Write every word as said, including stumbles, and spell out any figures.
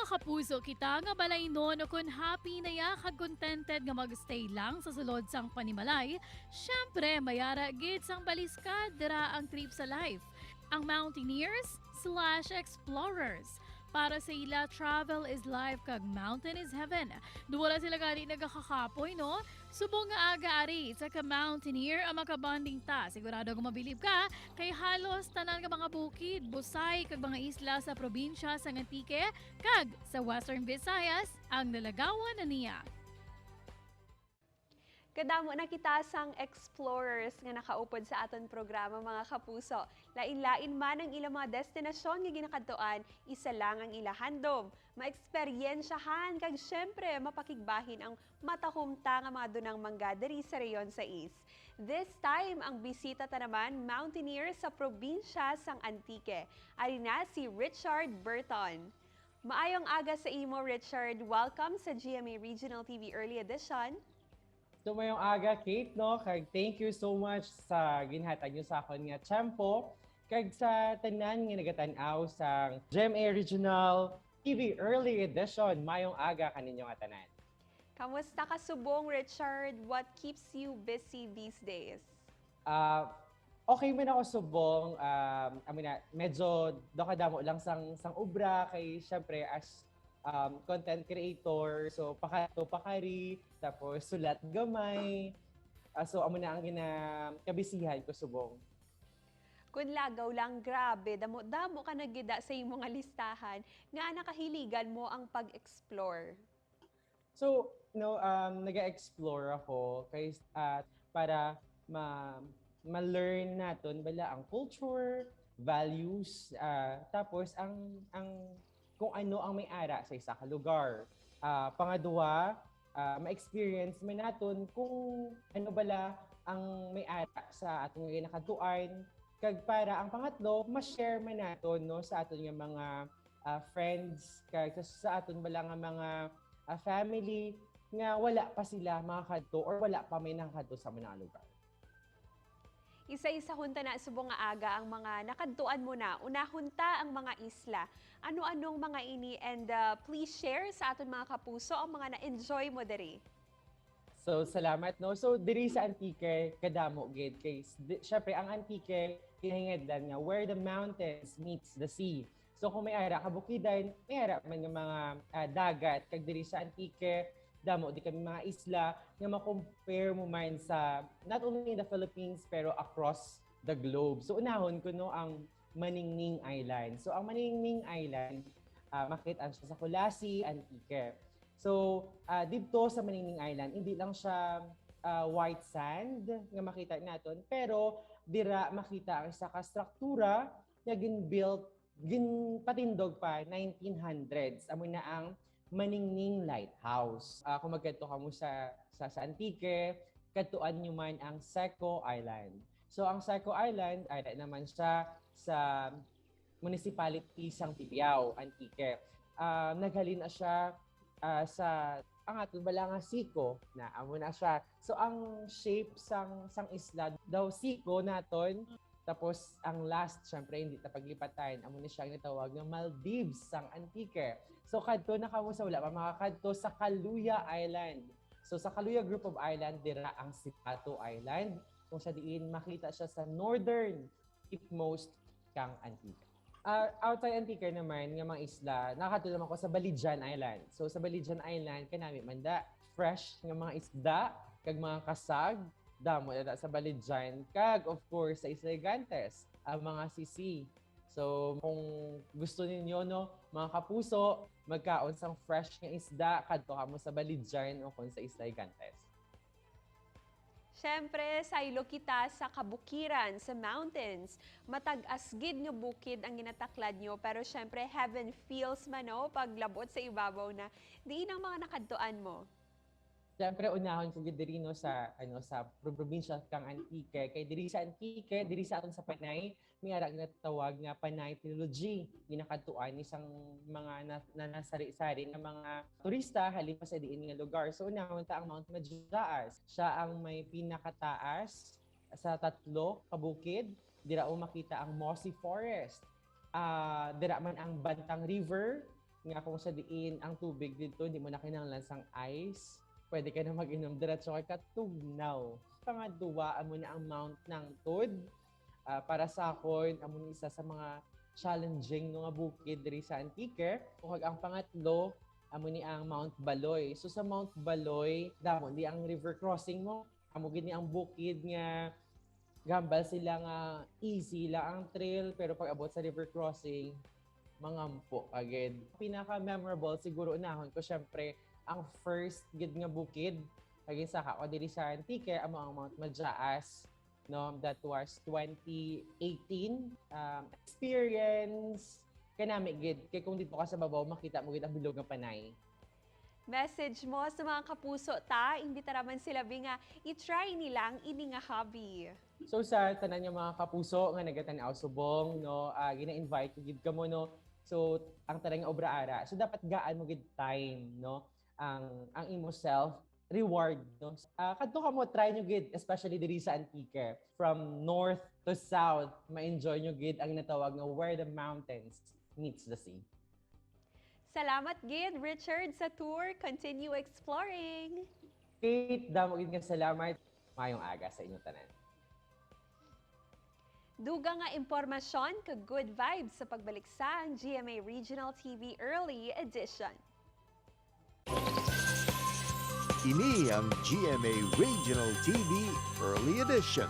Kapuso kita nga balaynon kon happy na ya kag contented nga mag-stay lang sa sulod sang panimalay, syempre, may ara gid sang baliskad dira ang trip sa life. Ang mountaineers slash explorers. Para sa ila, travel is life kag mountain is heaven. Duwala sila gani nagakakapoy, no? Subong nga aga ari sa ka-mountaineer ang makabonding ta. Sigurado nga mabilib ka kay halos tanan nga mga bukid, busay kag mga isla sa probinsya sang Antique kag sa Western Visayas ang nalagawan na niya. Kadamo na kita sang explorers nga nakaupod sa aton programa, mga kapuso. Lain-lain man ang ilang mga destinasyon nga ginakadtuan, isa lang ang ila handom, maeksperiensyahan, kag syempre mapakigbahin ang matahumta nga mga dunang mangga diri sa Rehiyon sais. This time, ang bisita ta naman, mountaineer sa probinsya sang Antique. Ari na si Richard Burton. Maayong aga sa imo, Richard. Welcome sa G M A Regional T V Early Edition. So, mayong aga, Kate, no? Kag thank you so much sa ginhatag niyo sa akon nga tiyempo. Kag sa tanan nga nagatan-aw sa G M A Regional T V Early Edition, mayong aga kaninyo nga tanan. Kamusta ka subong, Richard? What keeps you busy these days? Ah, okay man ako subong, um, I mean, ah, medyo daw kadamo lang sang, sang obra kay syempre as, um, content creator, so pakadto pakari, tapos sulat gamay. Ah, so amo na ang ginakabisihan ko subong. Kun lagaw lang, grabe, damo-damo ka nagida sa imo nga listahan nga nakahiligan mo ang pag-explore. So, no, um, naga-explore ako kay, ah, para ma-, ma-learn naton bala ang culture, values, ah, tapos ang, ang kung ano ang may ara sa isa ka lugar. Ah, pangadua, ah, ma-experience man naton kung ano bala ang may ara sa aton nga ginakadtuan, kag para ang pangatlo, ma-share man naton, no, sa aton nga mga ah, friends, kag sa, sa aton bala nga mga, ah, family nga wala pa sila makakadto or wala pa may nakakadto sa mga lugar. Isa-isahon ta na subong nga aga ang mga nakadtuan mo na. Unahon ta ang mga isla. Ano-anong mga ini, and, ah, please share sa aton mga kapuso ang mga na-enjoy mo diri. So, salamat, no? So, diri sa Antique, kadamo gid kay s-, di-, syempre, ang Antique, kinahinglan nga where the mountains meets the sea. So, kung may ara kabukidan, may ara man nga mga, ah, dagat. Kag diri sa Antique, damo di kami mga isla nga ma-compare mo man sa, not only in the Philippines, pero across the globe. So, unahon ko, no, ang Maningning Island. So, ang Maningning Island, ah, makita siya sa Culasi, Antique. So, ah, didto sa Maningning Island, hindi lang siya, ah, white sand nga makita naton, pero dira makita ang isa ka struktura nga gin-built, ginpatindog pa nineteen hundreds. Amo na ang Maningning Lighthouse. Ah, kung magkadto kamo sa, sa, sa Antique, kadtuan nyo man ang Seco Island. So, ang Seco Island, ara naman siya sa municipality sang Tibiao, Antique. Ah, naghalin na siya, ah, sa ang aton bala nga siko na amo na siya. So, ang shape sang, sang isla daw siko naton, tapos ang last, syempre, hindi ta paglipatan, amo na siya ang natawag nga Maldives sang Antique. So, kadto na kamo sa wala pa makakadto sa Caluya Island. So, sa Caluya Group of Island, dira ang Sipato Island, kung sa diin makita siya sa northern tipmost kang Antique. Ah, outside Antique naman nga mga isla, nakadto naman ko sa Balijan Island. So, sa Balijan Island, kanami man da, fresh nga mga isda, kag mga kasag, damo na sa Balijan, kag of course, sa Isla Gigantes, ang mga sisi. So, kung gusto ninyo, no, mga kapuso, magkaon sang fresh nga isda, kadto kamo sa Balijan o kung sa Isla Gigantes. Siyempre, saylo kita sa kabukiran, sa mountains. Matag-as gid nga bukid ang ginataklad nyo, pero siyempre, heaven feels man, no, paglabot sa ibabaw na. Diin ang mga nakadtuan mo? Siyempre, unahon ko gid diri, no, sa, ano, sa pro-, probinsya kang Antique. Kay diri sa Antique, diri sa aton sa Panay, may ara nga tawag nga Panay Trilogy. Ginakadtuan ni sang mga na, na nasari-sari nga mga turista halin pa sa diin nga lugar. So, unahon ta ang Mount Majaas. Siya ang may pinakataas sa tatlo ka bukid. Dira mo makita ang Mossy Forest. Ah, dira man ang Bantang River, nga kung sa diin ang tubig dito, hindi mo na kinahanglan sang ice. Pwede ka na mag-inom diretso kay katugnaw. Pangadua, amo na ang Mount Nangtod. Ah, para sa akon, amo ni isa sa mga challenging, no, nga bukid diri sa Antique. Ug ang pangatlo, amo ni ang Mount Baloy. So sa Mount Baloy, damo di ang river crossing mo. Amo gid ni ang bukid nga gambal sila nga easy lang ang trail, pero pag abot sa river crossing, mangampo ka gid. Pinaka-memorable siguro unahon ko, syempre, ang first gid nga bukid nga ginsaka ko diri sa Antique, amo ang Mount Majaas, no? That was twenty eighteen. Um, experience kanami gid, kay kung dito ka sa babaw, makita mo gid ang bilog nga panay. Message mo sa mga kapuso ta, imbitara man sila bi nga i-try nila ang ini nga hobby. So sa tanan nga mga kapuso nga nagatan-aw subong, no, ah, gina-invite ko gid kamo, no. So ang tanan nga obra ara. So dapat gaan mo gid time, no, ang ang imo self reward, no. Ah, kadto kamo, try nyo gid, especially diri sa Antique. From north to south, ma-enjoy nyo gid ang natawag nga where the mountains meets the sea. Salamat gid, Richard, sa tour. Continue exploring. Kate, damo gid nga salamat. Mayong aga sa inyo tanan. Dugang nga impormasyon kag good vibes sa pagbalik sang G M A Regional T V Early Edition. Ini ang G M A Regional T V Early Edition.